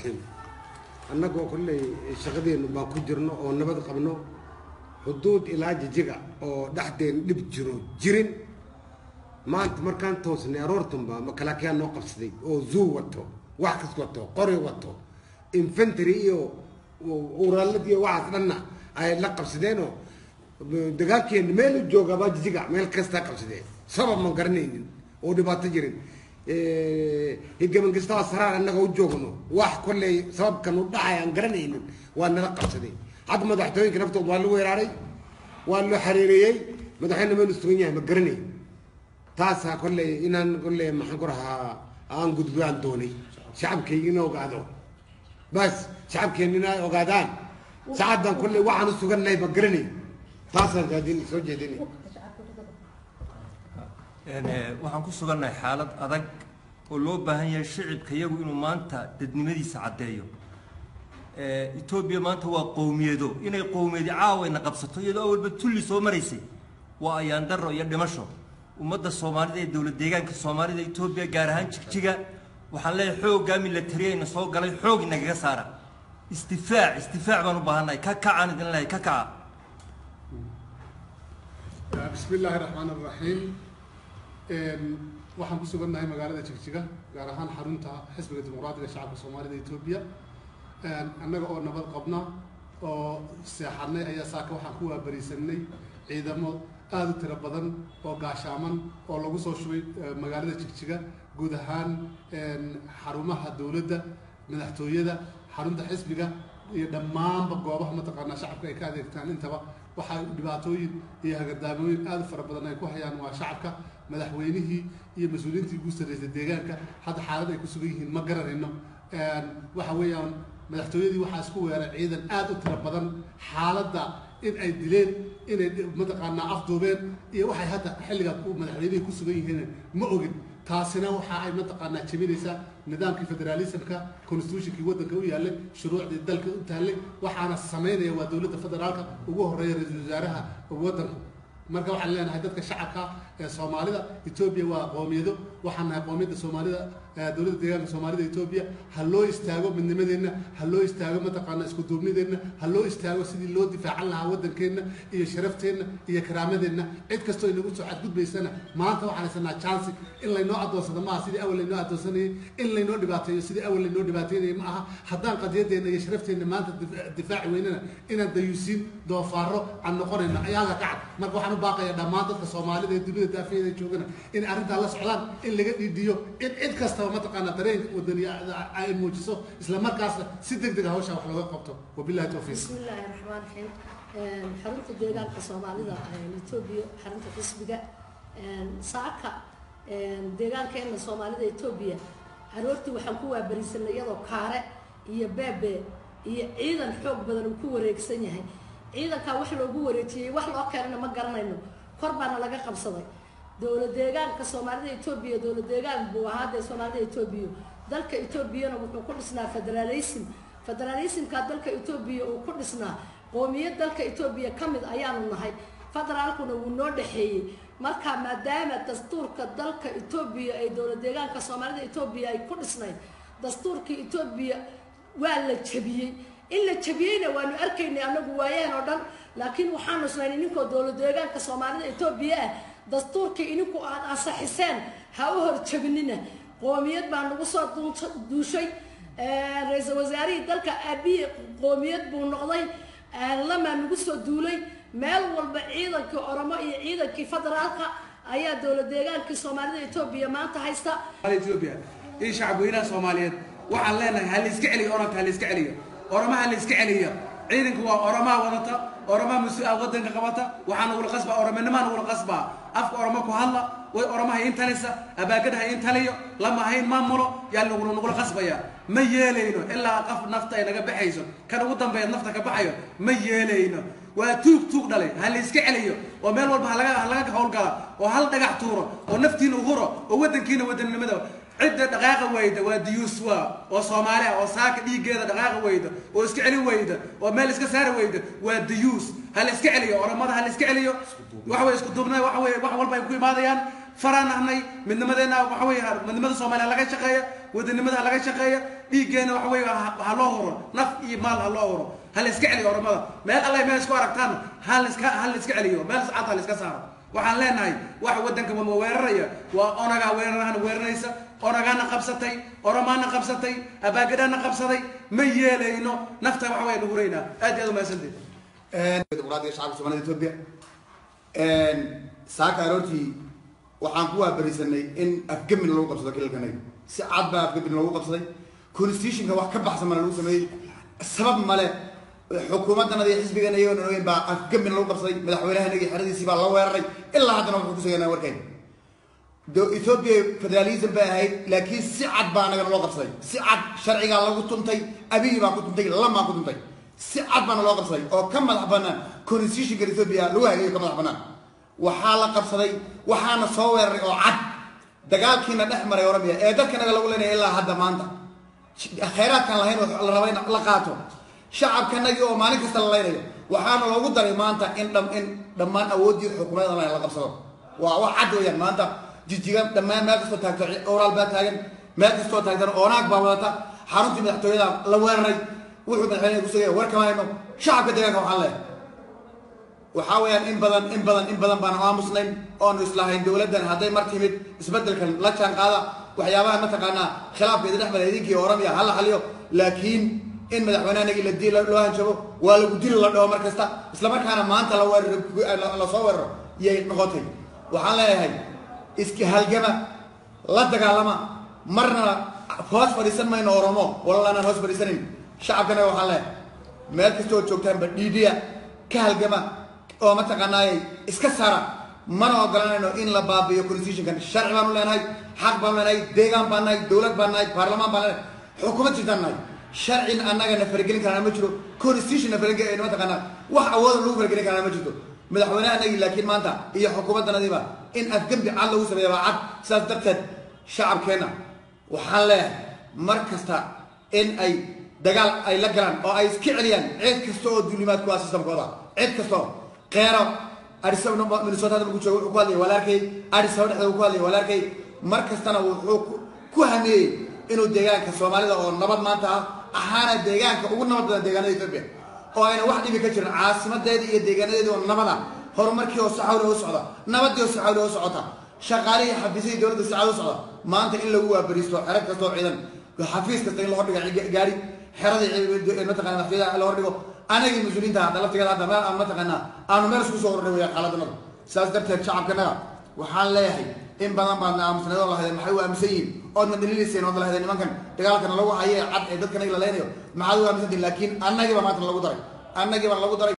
Raxiim. Annagoo kolley shaqadeennu baan ku jirno oo nabad qabno, xuduud ilaa Jijiga oo dhexdeen dhib jiro jirin. Maanta markaan toosnay aroortunba makalaakiyaa noo qabsaday oo zuu wato, wax kas wato, qori wato, infantry iyo uraalad iyo waxaas dhanna ay la qabsadeenoo dagaalkeena meel u joogabaa Jijiga meel kastaa qabsadeen. Sabab ma garanaynin oo dhibaato jirin higaman kastaa saraar annaga u joogno, wax kolley sababkan u dhacay aan garanaynin waa nala qabsaday. Hadda madaxtooyinka naftooda waa la weeraaray, waa loo xariireeyey. Madaxweyne meelu sugan yahay ma garanayn. Taasaa kolley inaan kolley, maxaan ku rahaa, aan gudbo aan doonay shacabkayga ina ogaado bas, shacabkeena inay ogaadaan saacaddan kolley waxaan u sugannahay ma garanayn. Taasaan raadin soo jeedinay. Waxaan ku sugannahay xaalad adag oo loo baahan yahay shicibka iyagu inuu maanta dadnimadiisa caddeeyo. Etoobiya maanta waa qowmiyado. Inay qowmiyadi caawayna qabsato iyadoo awalba tulli soo maraysay waa ayaan darro iyo dhimasho. Ummadda Soomaalida ee dowlad deegaanka Soomaalida Etoobiya, gaar ahaan Jigjiga, waxaan leeyahay xooggaa milatariyayna soo galay xoog inagaga saara. Isdifaac, isdifaac baan u baahannahay. Ka kacaan idin leeyahay, ka kaca. Bismi illaahi raxmaan raxiim. Waxaan ku sugannahay magaalada Jigjiga, gaar ahaan xarunta Xisbiga Dimuqraadiga Shacabka Soomaalida Etoobiya. Annaga oo nabad qabna oo seexanay ayaa saaka waxaan ku waabariisanay ciidamo aada u tiro badan oo gaashaaman oo lagu soo shubay magaalada Jigjiga, guud ahaan xarumaha dowladda, madaxtooyada, xarunta xisbiga iyo dhammaanba goobaha mataqaanaa shacabka ay ka adeegtaan. Intaba waxaa dhibaatooyin iyo hagardaamooyin aada u fara badan ay ku hayaan waa shacabka. Madaxweynihii iyo mas-uuliyiintii ugu sarreysay deegaanka hadda xaalad ay ku sugan yihiin ma garanayno. Waxa weeyaan madaxtooyadii waxaa isku weeray ciidan aada u tiro badan. Xaaladda in ay dileen, inay mataqaanaa afduubeen iyo waxay hadda xilliga madaxweynihii ku sugan yihiin ma ogin. Taasina waxa ay mataqaanaa jebinaysaa nidaamkii federalismka, constitutionkii waddanka u yaallay, shuruucdii dalka u taallay. Waxaana samaynaya waa dowladda federaalka, ugu horreeya ra-iisul wasaaraha waddanku. Marka waxaan leenahay dadka shacabka ee Soomaalida Etoobiya, waa qoomiyado, waxaan nahay qoomiyadda Soomaalida dowladda deegaanka Soomaalida Etoobiya. Ha loo istaago midnimadeenna, ha loo istaago mataqaanaa isku duubnideenna, ha loo istaago sidii loo difaacan lahaa waddankeenna iyo sharafteenna iyo karaamadeenna. Cid kastoo inagu soo xadgudbaysana maanta waxaan haysanaa chance. In laynoo addoonsado maaha sidii awal laynoo addoonsanayay, in laynoo dhibaateeyo sidii awal laynoo dhibaateynayay ma aha. Haddaan qadiyadeenna iyo sharafteenna maanta difaaci weynana, inaan dayuusiin doofaaro aan noqonayno ayaa halka ka cad. Marka waxaan u baaqayaa dhammaan dadka Soomaalida ee dunida daafaheeda joogana in arrintaa la socdaan, in laga dhiidhiyo, in cid kastaba mataqaanaa dareenka wadaniya ay muujiso, isla markaasna si deg deg a hawshaa wax looga qabto. Wabillahi tawfiiq. Bismi illaahi raxmaan raxiim. Xarunta deegaanka Soomaalida Etoobiya, xarunta xisbiga, saaka deegaankeena Soomaalida Etoobiya aroortii waxaan ku waabarisanay iyadoo kaare iyo beebe iyo ciidan xoog badan uu ku wareegsan yahay. Ciidankaa wax loogu wareejiyey, wax loo keenana ma garanayno. Kor baana laga qabsaday. Dowlad deegaanka Soomaalida Etoobiya dowlad deegaan buu ahaa dee Soomaalida Etoobiya. Dalka Etoobiyana wuxuu ku dhisnaa federalism. Federalismka dalka Etoobiya uu ku dhisnaa, qoomiyad dalka Etoobiya ka mid ayaanu nahay, federaalkuna wuu noo dhexeeyey. Marka maadaama dastuurka dalka Etoobiya ay dowlad deegaanka Soomaalida Etoobiya ay ku dhisnayd, dastuurkii Etoobiya waa la jabiyey. In la jabiyeyna waanu arkaynay anagu waayeen oo dhan, laakiin waxaanu isnayn ininkoo dowlad deegaanka Soomaalida Etoobiya ah dastuurkii ininku aad ansaxiseen ha u hor jabinina. Qoomiyad baa nagu soo duushay. Ra-iisul wasaarihii dalka Abiy qoomiyad buu noqday, lamaa nagu soo duulay. Meel walba ciidankii Oromo iyo ciidankii federaalka ayaa dowlad deegaankii Soomaalida Etoobiya maanta haysta. Etoobiya iyo shacabweynaha Soomaaliyeed waxaan leenahay ha la iska celiyo oranka, ha la iska celiyo Oromaha, ha la iska celiyo. Ciidanku waa Oromaha wadata, Oromaha mas-uul waddanka qabata. Waxaa nagula qasbaa Oromanimaa, nagula qasbaa afka Oromo ku hadla way Oromaha in talisa, abaagada ha in taliyo, lama hayn maamulo yaa nagula qasbaya. Ma yeelayno ilaa qof nafta ay naga baxayso, kan ugu dambeeya nafta ka baxayo ma yeelayno. Waa tuug tuug dhalay. Ha la iska celiyo oo meel walba halaga howlgala oo hal dhagax tuuro oo naftiina uhuro oo waddankiina wadannimada. Cidda dhaqaaqa weyda waa diyuus, waa oo Soomaali ah oo saaka dhiiggeeda dhaqaaqa weyda oo iska celin weyda oo meel iska saari weyda waa diyuus. Ha la iska celiyo Oromada, ha la iska celiyo. Waxa weye isku duubnay, waxa weye wax walba ay ku imaadayaan. Faraan nahnay midnimadeena, waxa weye midnimada Soomaaliya laga shaqeeya. Wadanimada ha laga shaqeeya. Dhiiggeena waxa weeye ha loo huro, naf iyo maal ha loo huro. Ha la iska celiyo Oromada. Meel alla meel isku aragtaan ha la iska celiyo, meel cad ha la iska saaro. Waxaan leenahay waxa waddanka weeraraya waa Onagaa. Weerarahana weeraraysa, Onagaana qabsatay, Oromaana qabsatay, Abaagadhaana qabsaday. Ma yeelayno, nafta waxa weya nagu huraynaa. Aad iyo aad umahadsanteed. Dimuqraadiga Shacabka Soomaalida Etoobiya, saaka aroortii waxaan ku waabarisanay in afgemin lagu qabsado kilalkanaga. Si cad baa afgemin loogu qabsaday, constitutionka wax ka baxsan bana lagu sameeyey. Sabab male xukuumaddanada iyo xisbigana iyagoona ogeyn baa afgemin lagu qabsaday. Madaxweynahanagii xeradiisii baa la weeraray, ilaa haddana wuxuu kusuganaa warkayn. Ethiopia federalism bay ahayd, laakiin si cad baa anagana loo qabsaday. Si cad sharcigaa lagu tuntay, Abiy baa ku tuntay, Lamaa ku tuntay. Si cad baana loo qabsaday oo ka madax banaan constitutionka Ethiopia lagu hagayo, ka madax banaan waxaa la qabsaday. Waxaana soo weeraray oo cad dagaalkiina dhex maray Oromia ee dadkanaga lagu leenaya ilaa hadda. Maanta khayraadkaan lahayn oo la raba in la qaato, shacabkanagii oo maalin kasta la leynayo, waxaana loogu daray maanta in dhammaan awooddii xukuumadda la qabsado. Waa wax cad weeyaan. Maanta Jijiga dhammaan meel kastoo taagto oraal baa taagan, meel kastoo taagtana Oonaag baa wadata. Xaruntii madaxtooyada la weeraray, wuxuu madaxweynaha ku sugaya war kama hayno. Shacabka deegaanka waxaan leeyahay, waxaa weeyaan in badan, in badan, in badan baanu aamusnayn oonu islahayn dowladdan hadday mar timid isbeddelkan la jaan qaada, waxyaabaha mataqaanaa khilaafka idin dhex mara idinkii Oromia ha la xaliyo. Laakiin in madaxweynahanagii la di loo hanjabo, waa lagu dili la dhaho mar kasta, isla markaana maanta la weeraro, lasoo weeraro yay noqotay. Waxaan leeyahay iska halgama, la dagaalama. Marna hoos fadhiisan mayno Oromo, walala anaan hoos fadhiisanayn. Shacabkana waxaan leeyahay meel kastoo joogtaanba dhiidhiya, ka halgama oo mataqaanaayay iska saara. Mana ogolanayno in la baabi'iyo constitutionkan. Sharci baanu leenahay, xaq baanu leenahay, deegaan baan nahay, dowlad baan nahay, baarlamaan baan leenahay, xukuumad jirtaan nahay. Sharcin annaga na faragelin karana ma jiro, constitution na faragel mataqaanaa wax awooda lagu faragelin karana ma jirto. Madaxweynahanagii laakiin maanta iyo xukuumaddanadiiba in afgembi cad lagu sameeya baa cad. Sidaas darteed shacabkeenna waxaan leeyahay mar kasta in ay dagaal ay la galaan oo ay iska celiyaan cid kasta oo duulimaad ku ah systemkooda, cid kasta oo qeero. Addis Ababa, Minnesota hadda markuu joogo wuxuu ku hadlayay waa la arkay, Addis Ababa dhexdeeda ku hadlayay waa la arkay. Mar kastana wuxuu ku hamiyey inuu deegaanka Soomaalida oo nabad maanta ah ahaana deegaanka ugu nabad badan deegaanada Ethiopia oo ayna wax dhibi ka jirin, caasimadeeda iyo deegaanadeeda oo nabada, horumarkii oo saxawli u socda, nabadii oo saxawli u socota, shaqaalihii xafiisyadii dowladda saxawli u socda, maanta in lagu waabariisto xero kasta oo ciidan, xafiis kasta in la hordhigo gaari, xeradii mataqana madaxtooyada la hordhigo, anagii mas-uuliyiinta hadda laftigeeda hadda meel aan mataqaanaa aanu meel isku soo hordhay wayaan xaaladdanadu. Sidaas darteed shacabkanaga waxaan leeyahay in badan baadna aamusnayd oo lahaydeen maxay u aaminsan yihiin, oodna dhaliiliseen, oodna lahaydeen nimankan dagaalkana lagu haye cad ee dadkanaga la leynayo maxaad u aaminsantihin? Laakiin annagii baa maanta lagu daray, annagii baa lagu daray.